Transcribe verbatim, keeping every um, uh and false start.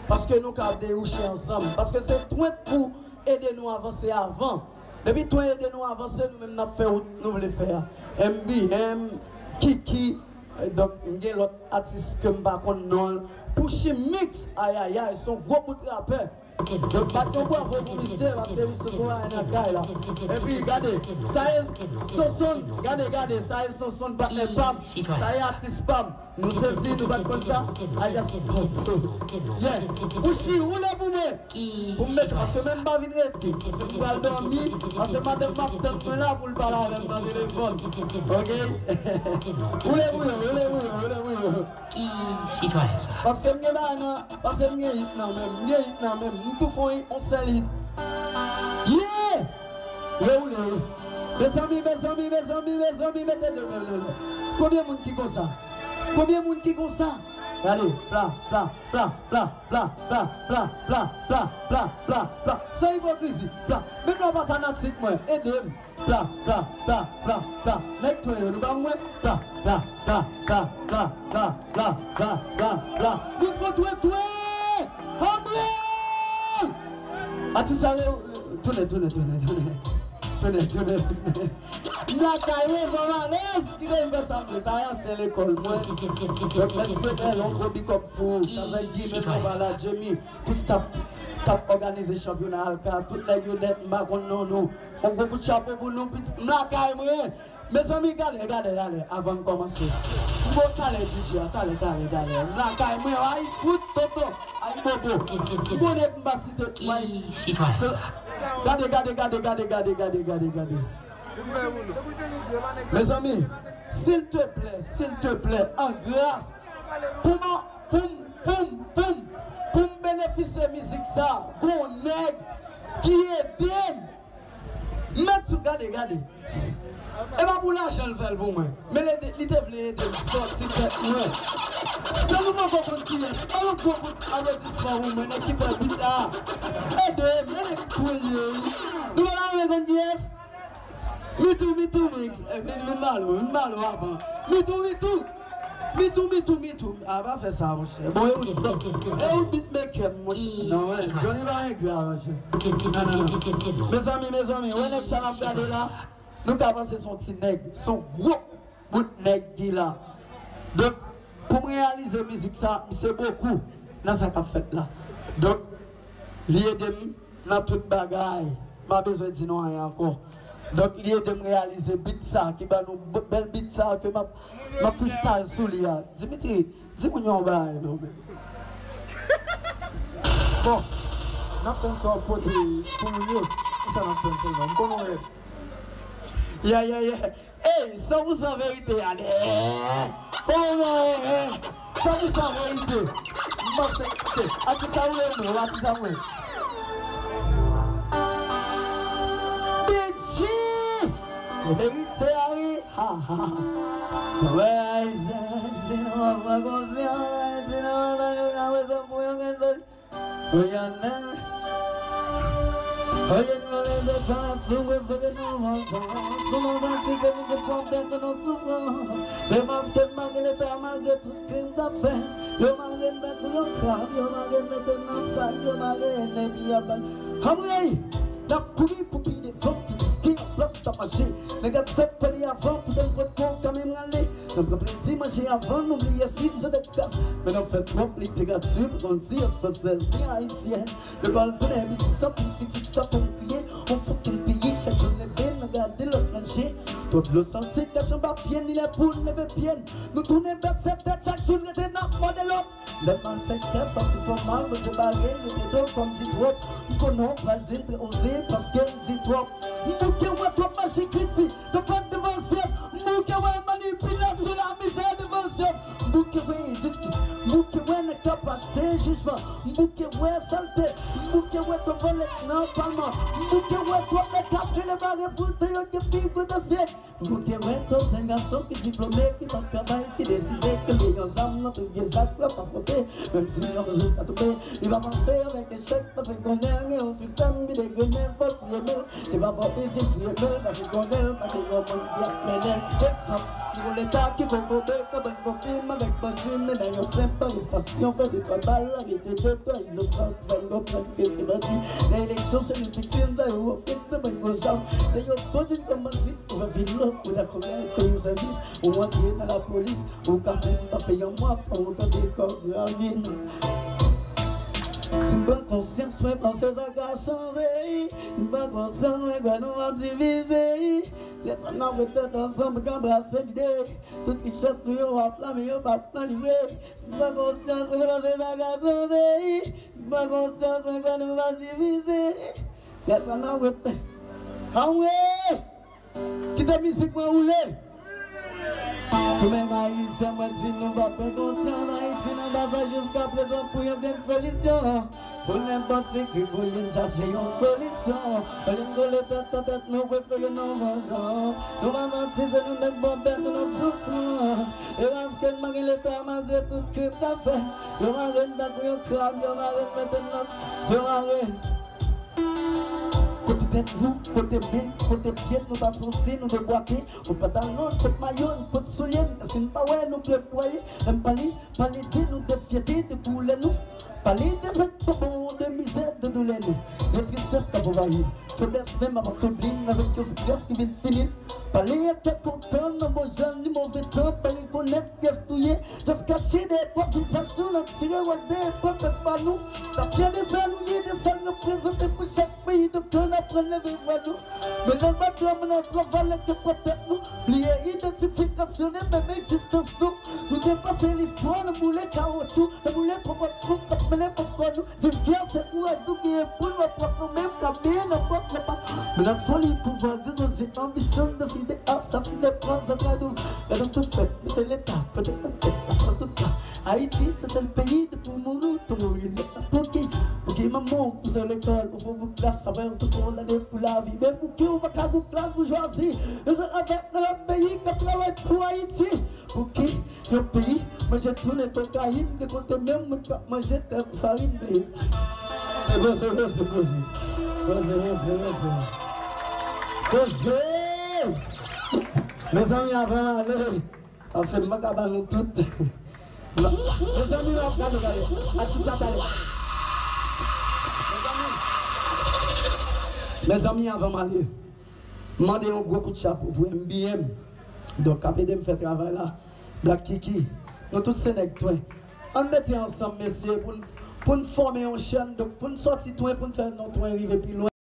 Paske nou ka dewouche ansanm. Paske se Twent pou ede nou avanse avan. Depi Twent ede nou avanse, nou menm n ap fè wout nou vle fè a. M B M, Kiki, eh, donk, m gen lòt atis ke m pa konn non l. Pushy Mix, ayayay, se yon gwo bout rapè. Donk, bat yon bravo pou misye, paske misye se yon bagay nan kay la. Epi, gade, sa e Sonson, gade, gade, sa e Sonson, patnè pa m, sa e atis pa m. Nou sezi, nou pa t konn sa. I just, yeah. Pushy, woule pou mwen. Pou m mete, paske menm pa vin rete. Paske m pral dòmi, paske madanm m ap tann mwen la pou l pale avè m nan telefòn. Ok? Woule pou yo, woule pou yo, woule pou yo. Ki sitwayen sa? Paske m gen bagay nan, paske m gen hit nan men m, m gen hit nan men m, m tou fon hit, on sèl hit. Yeah! Rewoule wi. Mezanmi, mezanmi, mezanmi, mezanmi, mete de men nou. Konbyen moun ki konsa? Konbyen moun ki konsa? Gade, pla, pla, pla, pla, pla, pla, pla, pla, pla, pla, pla, pla, pla, pla. San ipokrizi, pla. Menm lè w pa fanatik mwen, ede m. Pla, pla, pla, pla, pla. Nèg Twent yo, nou pa mwen. Pla, pla, pla, pla, pla, pla, pla, pla, pla, pla, pla. Nou fò Twent, Twent! Anmwey! Atis sa yo, tounen, tounen, tounen, tounen. Tounen, tounen, tounen. M lakay mwen, fò m alèz. Kite m fè sa m vle. Sa e ansyen lekòl mwen. Donk, lè m fè yon gwo big up pou Kazèk Gimè, Nova, la Jemi, tout staff k ap òganize chanpyona a, ka tout nèg yo nèt, m pa konn non nou. Yon gwo kout chapo pou nou, pitit. M lakay mwen. Mezanmi, gade, gade, gade, avan n kòmanse. M bon talè D J a, talè, talè, talè. M lakay mwen, ay fout, tonton, ay bobo. M konnen m pa site, ay. Gade, gade, gade, gade, gade, gade, gade, gade. Mezanmi, silteplè, silteplè, an gras, pou m, pou m, pou m, pou m, pou m benefisye mizik sa, gon nèg ki ede m. Mèt sou, gade, gade. E pa pou lajan l fè l pou mwen. Men li te, li te vle ede m sòti tèt mwen. San nou poko konn kiyès, an yon gwo kout aplodisman pou mwen, nèg ki fè bit la. Ede m, men nèg Twent yo, wi. Nou pa ta renmen konn kiyès? Mitou, Mitou Mix. E vin, vin ba nou, vin ba nou avan. Mitou, Mitou. Mitou, Mitou, Mitou. A, pa fè sa, monchè. Bon, e ou, e ou beatmaker, monchè. Non, wè, Johnny pa engra, monchè. Non, non, non. Mezanmi, mezanmi, wè nèg sa n ap gade la. Nou ka panse se yon ti nèg, se yon gwo bout nèg ki la. Donk, pou m reyalize mizik sa, m se bokou nan sa k ap fèt la. Donk, li ede m nan tout bagay. M pa bezwen di nou anyen ankò. Donk, li ede m reyalize beat sa, ki ban nou b-, bèl beat sa ke m ap, m ap freestyle sou li a. Dimitri, di moun yo yon bagay non, men. Bon, n ap tann sa w ap pote pou moun yo. Pou sa n ap tann sèlman. M konn ou rèd. Yeah, yeah, yeah. Ey, san pou san verite a, eh, oh non, eh, san pou san verite. M panse, ok, atis sa mwen, non, atis sa mwen. Bitchy! Verite a, wi, ha, ha, ha. Wè, Ayisyen, si nou pa pran konsyans, si nou pa tann yo ka wè sa pou yo gen Rihanna. Olye nou leve tan ap tou refere nou vansan. Sou nou santi se nou ki pran tèt nou nan soufrans. Se paske malgre leta, malgre tout krim k ap fè, yo mare n tankou yon krab, yo mare n mete nan sak, yo mare n epi y ap bay. Anmwey! N ap kouri pou pi devan, ti diski an plas t ap mache. Nèg ap sèk pale avan, pou tèl pot kon kanmenm rale. N ap pran plezi manje avan n oubliye si se de kras. Men n ap fè twòp literati pou konn di an fransèz ni ayisyèn. Lekòl tounen mizisyen pou kritik sa fè m kriye. On fucking peyi, chak jou n leve, n ap gade lòt nan je. Twòp dlo santi kache anba pye n, li lè pou n leve pye n. Nou tounen bèt sèt tèt, chak jou n rete n ap mòde lòt. Lè malfektè sòti fò mal, Bondye bare, nou te do kòm di twòp. M konnen w pral di m trè oze, paske m di twòp. M bouke wè twòp maji ki di, defèt devan zye m. M bouke wè manipilasyon, lamizè devan zye m. M bouke wè enjistis. M bouke wè nèg k ap achte jijman. M bouke wè salte. M bouke wè twòp vòlè k nan palman. M bouke wè twòp nèg k ap rele bare pou te yo gen pi gwo dosye. M bouke wè twòp jèn gason ki diplome, ki p ap travay, ki deside kenbe yon zam nan tout vye zak l ap afwonte. Menm si yon jou sa tonbe, li pa panse avèk echèk, paske konnen l gen yon sistèm ki degrennen, fò l fouye men l. Se pa fò isit fouye men l, paske konnen l pa gen yon moun ki ap mennen l. Egzanp, nou yon leta ki kokobe, kabann konfime avèk bandi, mennen yon senp arestasyon, fè de Fè bal la rete de twa inosan, fè n konprann ke se bandi. Nan eleksyon, se nou viktim, sa yo ofri n, se mwen ki resevwa. Se yo tou di n kòm bandi, ou fè vil lòk, ou dakò pou yon sèvis, ou antre nan lapolis, ou ka menm pa fè yon mwa, fò ou tande kò gravin. Si m pran konsyans, mwen panse sa ka chanje. M pran konsyans, mwen kwè nou ap divize. Lè sa n ap ret tèt ansanm, k anbrase lide. Tout richès nou yo ap la, men yo p ap nan live. M pran konsyans, mwen panse sa ka chanje. M pran konsyans, mwen kwè nou va divize. Lè sa n ap ret. Anmwe! Kite mizik mwen woule! Nou menm Ayisyen, mwen di nou pa pran konsyans. Ayiti nan pasaj jiska prezan pou yon grenn solisyon. Pou nenpòt ti kri pou li, m chache yon solisyon. Olye n kole tèt an tèt, nou prefere nan vanjans. Nou pa manti, se nou menm pran tèt nou nan soufrans. E paske n pa gen Leta malgre tout krim k ap fèt. Yo mare n tankou yon krab, yo mare n mete n nan, yo mare n. Kote tèt nou, kote men n, kote pye n, nou pa santi nou debwate. Ou pa t al non kot mayo n, kot soulye n, èske n pa wè nou plèdwaye? Menm pale, pale de nou, de fyète, de koulè nou. Pale de sa k pa bon, de mizè, de doulè nou. De tristès k ap anvayi n. Feblès menm ap afebli n avèk yon strès ki vin fini n. Pale ak kè kontan nan bon jan ni move tan, pa rekonèt kiyès nou ye. Just kache dèyè pwòp vizaj nou, n ap tire wòl dèyè pwòp pèp pa nou. N ap fyè de sa nou ye, de sa n reprezante pou chak peyi, doktè n aprann leve vwa nou. Men nan batay la, men nan travay la, ke pwòp tèt nou. Bliye idantifikasyone menm egzistans nou. Nou depase listwa nan boule kawotchou, nan boule twonpòt twonp k ap mennen pòt kò nou. Di m kiyès se kouraj nou genyen pou nou ap pran nou menm k ap benyen nan pwòp lepa. Men nan foli pouvwa, grangozye, anbisyon, densite, asasine, pran zantray nou. Gade tout fèt, men se Leta, pote nan tèt la, pran tout ka. Ayiti, se sèl peyi, depi w mouri, w tou mouri. Leta, pouki, pouki manman w pouse w lekòl, ou fè w bout klas, apre w tou pran lane pou lavi. Men pouki w pa ka bout klas pou chwazi? Yo se avèk nan lòt peyi k ap travay pou Ayiti. Pouki yon peyi manje tounen kokayin, gen kote menm moun k ap manje tè farin, men se bon, se bon, se bon, se bon, se bon, se bon, se bon. Koze! Mezanmi, avan m ale, paske m pa ka ba nou tout. Mezanmi, w ap gade, gade. Atis la pale. Mezanmi, mezanmi, avan m ale, m mande yon gwo kout chapo pou M B M. Donk, k ap ede m fè travay la. Black Kiki, nou tout se nèg Twen. Ann mete ansanm, mesye, pou n, pou n fòme yon chèn. Donk, pou n sòti Twen, pou n fè non Twen rive pi lwen.